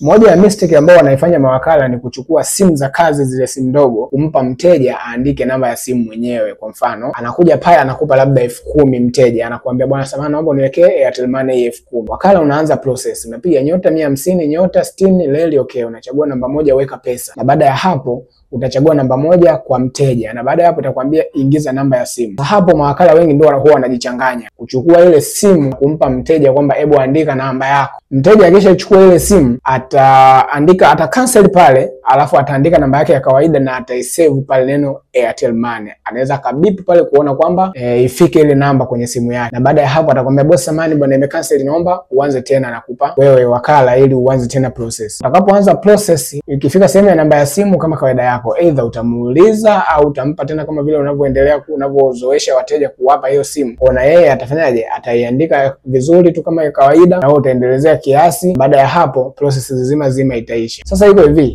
Moja ya mistake ambayo wanaifanya mawakala ni kuchukua simu za kazi, zile simu ndogo, kumpa mteja aandike namba ya simu mwenyewe. Kwa mfano, anakuja pale anakupa labda 10,000 mteja, anakuambia bwana, samahani, naomba uniwekee Airtel Money 10,000. Wakala unaanza process, unapiga *150*60#, okay, unachagua namba moja, weka pesa, na baada ya hapo utachagua namba moja kwa mteja, na baada ya hapo itakwambia ingiza namba ya simu. Hapo mawakala wengi ndio wanakuwa wanajichanganya kuchukua ile simu kumpa mteja kwamba hebu andika namba yako. Mteja akishachukua ile simu ataandika, ata cancel pale, alafu ataandika namba yake ya kawaida na ataisave pale neno Airtel Money. Anaweza akabip pale kuona kwamba ifike ile namba kwenye simu yake, na baada ya hapo atakwambia boss, samahani bwana, ime cancel, naomba uanze tena. Nakupa wewe wakala ili uanze tena process. Utakapoanza process, ikifika sehemu ya namba ya simu kama kawaida yako, either utamuuliza au utampa tena kama vile unavyoendelea unavyozoesha wateja kuwapa hiyo simu. Ona yeye atafanyaje, ataiandika vizuri tu kama kawaida, na wewe utaendelezea kiasi. Baada ya hapo process nzima zima itaisha. Sasa iko hivi,